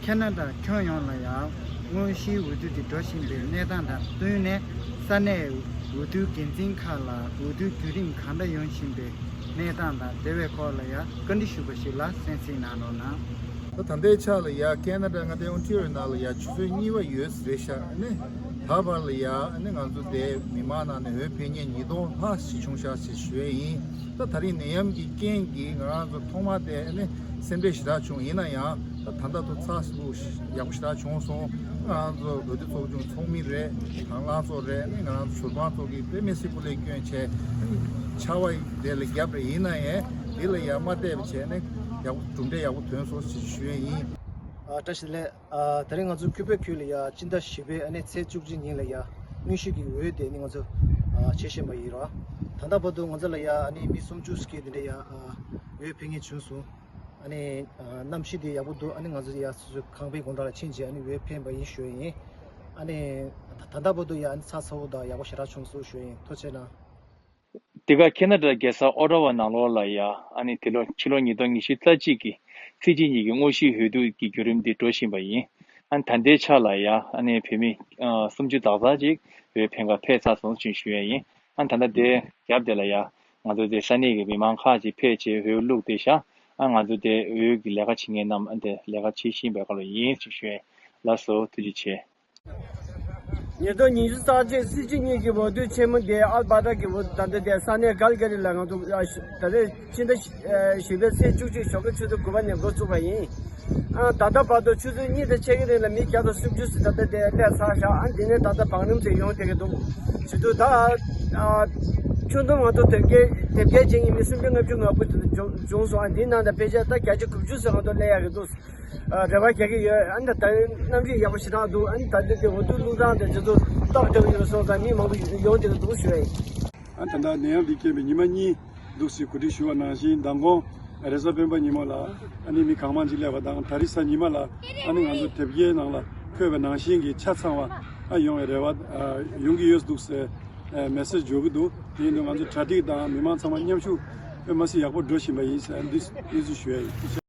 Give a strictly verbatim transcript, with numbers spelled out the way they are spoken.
ཁེ་ན་ཌ་ཁྱོན་ཡོངས་ལ་ཡང་དངོས་གཞིའི་འོས་བསྡུ་དེ་འགྲོ་བཞིན་པའི་གནས་སྟངས་དང་བསྟུན་ནས། ས་གནས་འོས་བསྡུ་འགན་འཛིན་ཁག་ལ་འོས་བསྡུ་བརྒྱུད་རིམ་གང་འདྲ་ཡོང་བཞིན་པའི་གནས་སྟངས་དང་འབྲེལ་བའི་སྐོར་ལ་ཡང་བཀའ་འདྲི་ཞུས་པ་ཞིག་ལ་གསན་གཟིགས་གནང་རོགས་གནང་། ད་ད་ལྟའི་ཆ་ལ་ཡ་ཁེ་ན་ཌ་མངའ་སྡེ་ཨོན་ཊ་རི་ཡོ་ནང་ལ་ཡ་ཆུ་ཚོད་གཉིས་པ་ཡོད་རེད་ཤག་ཨ་ནི་ད་བར་ལ་ཡ་ཨ་ནི་ང་ཚོ་དེ་མི་མང་ནང་ནས་འོས་འཕེན་མཁན་ཉིས་སྟོང་ལྷག་ཞིག་བྱུང་ཤག་ཞེས་ཞུ་ཡས་ཡིན། ད་ད་རིང་ནད་ཡམས་ཀྱི་རྐྱེན་གྱིས་ང་རང་ཚོ་ཐོག་མ་དེ་ཨ་ནི་སེམས་ཁྲལ་ཞེ་དྲག་བྱུང་། ཡིན་ན་ཡང་ད་ད་ལྟ་དུ་ཚགས་ཚུད་ཡག་པོ་ཞེ་དྲག་བྱུང་སོང་། ང་རང་ཚོ་འོས་བསྡུ་ཚོགས་ཆུང་ཚོགས་མི་རེད། དང་བླངས་ཚོགས་རེད། ཨ་ནི་ང་རང་ཚོ་ཟུར་དཔང་ཚོགས་ཀྱིས་དཔེ་མི་སྲིད་སྐུ་ལས་བསྐྱོན་བྱས། ཨ་ནི་ཆར་པ་དེ་ལ་བརྒྱབ་རེད། ཡིན་ན་ཡང་དེ་ལ་ཡང་མ་བལྟས་པ་བྱས་ནས་ཡག་པོ་གྲུབ་འབྲས་ཡག་པོ་ཐོན་སོང་ཞེས་ཞུ་ཡས་ཡིན། ཨ། བཀྲ་ཤིས་བདེ་ལེགས། ཨ། ད་རིང་ང་ཚོ་ཁུལ་དཔོན་ཁུལ་ལ་ཡ་སྤྱི་ཟླ་བཞི་པའི་ཨ་ནི་ཚེས་བཅུ་གཅིག་ཉིན་ལ་ཡ་དངོས་གཞི་གི་འོས་དེ་ནི་ང་ཚོ་ཨ་བྱེད་བཞིན་པ་ཡིན་ར། ད་ལྟ་བར་དུ་ང་ཚོ་ལ་ཡ་ཨ་ནི་མི་སུམ་ཅུ་ཙམ་དེ་འདྲ་ཡ་ཨ་འོས་འཕེན་མཁན་བྱུང་སོང་། ཨ་ནི་ཨ་གནམ་གཤིས་དེ་ཡག་པོ་འདུག་ཨ་ནི་ང་ཚོ་ཡ་སོ་སོའི་ཁང་པའི་དགོང་དག་ལ་ཕྱིན་བྱས་ཨ་ནི་འོས་འཕེན་པ་ཡིན་ཞུ་ཡ་ཡིན། ཨ་ནི་ད་ལྟ་བར་དུ་ཡ་ཨ་ནི་ཚ་ཚ་བོ་དང་ཡག་པོ་ཞེ་དྲག་བྱུང་སོང་ཞུ་ཡ་ཡིན། ཐུགས་རྗེ་གནང་། འདི་ག་ཁེ་ན་ཌ་རྒྱལ་ས་ཨོ་ཊ་ཝ་ནང་ལོགས་ལ་ཡ་ཨ་ནི་འདི་ལོ་ཕྱི་ལོ་ཉིས་སྟོང་ཉི་ཤུ་རྩ་གཅིག་གི་ཚེས་གཅིག་ཉིན་གྱི་དངོས་གཞིའི་འོས་བསྡུ་གི་བརྒྱུད་རིམ་འདི་འགྲོ་བཞིན་པ་ཡིན། ཨ་ནི་ད་ལྟའི་ཆ་ལ་ཡ་ཨ་ནི་བོད་མི་ཨ་སུམ་ཅུ་དག་ཙམ་ཅིག་འོས་འཕེན་ག་ཕེབས་ཚར་སོང་ཞེས་ཞུ་ཡ་ཡིན། ཨ་ནི་ད་ལྟ་དེ་རྒྱབ་དེ་ལ་ཡ་ང་ཚོ་དེ་ས་གནས་ཀྱི་མི་མང་ཁག་ཅིག་ཕེབས་བྱས་འོས་བླུགས་བསྡད་ཤག་ཨ་ང་ཚོ་དེ་འོས་ཀྱི་ལས་ཀ་བྱེད་མཁན་རྣམས་ཨ་དེ་ལས་ཀ་བྱེད་བཞིན་པའི་སྐོར་ལ་ཡིན་ཞེས་ཞུ་ཡ་ཡིན། ལགས་སོ། ཐུགས་རྗེ་ཆེ། ཉིས་སྟོང་ཉི་ཤུ་རྩ་གཅིག་ཚེས་གཅིག་ཉིན་གྱི་འོས་བསྡུ་ཆེན་མོ་དེ་ཨལ་བྷ་ཏྲ་གི་འོས་བསྡུ། ད་ལྟ་དེ་ས་གནས་གལ་ག་རི་ལ་ང་ཚོ་ཨ་ཤ་ད་ལྟ་སྤྱི་ཟླ་བཞི་པའི་ཚེས་བཅུ་གཅིག་ཞོགས་ཀའི་ཆུ་ཚོད་དགུ་པ་ནས་འགོ་བཙུགས་པ་ཡིན། ཨ་ད་ལྟ་བར་དུ་ཆུ་ཚོད་གཉིས་དང་ཕྱེད་ཀའི་རིང་ལ་མི་བརྒྱ་དང་སུམ་ཅུ་ཙམ་ད་ལྟ་དེ་སླེབས་ཚར་ཤག་ཨ་འདི་ནས་ད་ལྟ་བང་རིམ་ཙམ་ཡོང་བསྡད་ཀྱི་འདུག་བྱེད་དུས་ད་ཨ་ཁྱོན་བསྡོམས་ང་ཚོ་དེབ་སྐྱེལ་དེབ་སྐྱེལ་བྱེད་མཁན་མི་སུམ་བརྒྱ་ལྔ་བཅུ་ང་དགུ་བྱུང་སོང་། ཨ་འདིའི་ནང་དུ་ཕལ་ཆེར་ད་བརྒྱ་ཆ་དགུ་བཅུ་ཙམ་ང་ཚོ་སླེབས་ཡག་གི་འདུག་ཨ་རེ་བ་རྒྱག་གི་ཡོད། ཨ་ནི་ད་ལྟ་གནམ་གཤིས་ཡག་པོ་ཞེ་དྲག་འདུག་ཨ་ནི་ད་ལྟ་དེ་འོས་བསྡུ་བླུག་སྟངས་དེ་ཚོ་ཏོག་ཏོག་ཡོད་སོང་ཙང་མི་མང་པོ་ཡོང་བསྡད་ཀྱི་འདུག་ཞུ་བ་ཡིན། ཨ་ད་ལྟ་ནད་ཡམས་འདི་རྐྱེན་པས་ཉི་མ་གཉིས་འདུག་སེ་གོ་སྒྲིག་ཞུ་བ་ནང་བཞིན་མདང་དགོང་རེས་གཟའ་སྤེན་པ་ཉིན་མོ་ལ་ཨ་ནི་མི་གང་མང་ཅིག་སླེབས་པ་དང་། ད་རེས་གཟའ་ཉི་མ་ལ་ཨ་ནི་ང་ཚོ་དེབ་སྐྱེལ་ནང་ལ་འཁོད་པ་ནང་བཞིན་གྱི་ཆ་ཚང་བ་ཨ་ཡོང་བའི་རེ་བ་ཨ་ཡོང་གི་ཡོད་འདུག་ཟེར་ཨ་མེ་སེཇ་འབྱོར་གྱི་འདུག་དེ་ཡིན་དུས་ང་ཚོ་གྲ་སྒྲིག་དང་མི་མང་ཚང་མ་མཉམ་ཞུགས་དཔེ་མ་སྲིད་ཡག་པོ་འགྲོ་བཞིན་པ་ཡིན་ཟེར་འདི་འདི་ཚོ་ཞུ་ཡ་ཡིན།